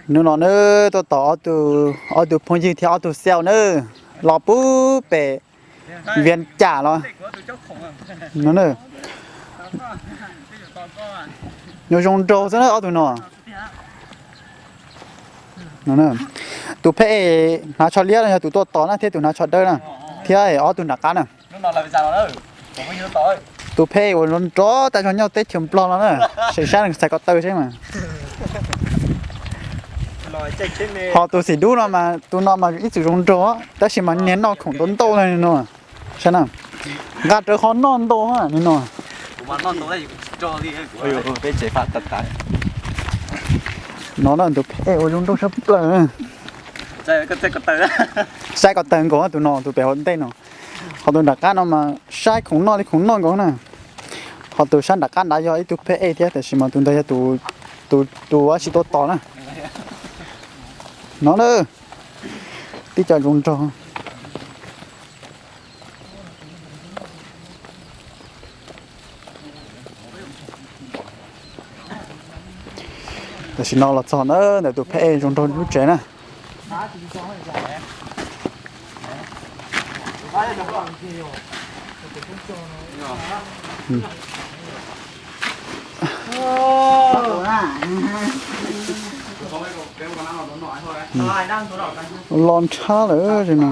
Hnub no nawb tuaj tos ob tug phooj ywg thiab ob tug xyau nawb, los puag pem Vias Cas los no. Nyob zoo nraug xwb na ob tug no. Tus pheb es hnav tsho liab no yog tus tuaj tos na thiab tus hnav tsho dawb na, thiab ob tug nram qab na. Tus pheb uas nrov nrov tas zog nyob teb chaws Nplog no na, saib saib txhais ko taw seb mas. Ho tus xim dub no mas tus no mas ib txwm zoo nraug tab sis mas niag noj khoom ntau ntau li no. Saib na, nqa rawv qhov noj ntau li no. No na tus pheb uas zoo nraug tshaj plaws. Saib ko taw nkaus tus no tus pem hauv ntej no. Ho tus nram qab no mas saib khoom noj li khoom noj nkaus na. Ho tus sab nram qab nrad yog ib tug pheb ej thiab tab sis mas tus ntawd yog tus tus ua si tuaj tos na. No na, tib co zoo nraug. Tam sim no los txog na ntawm tus pheb ej zoo nraug lub tsev na. Los ntshab lawm no.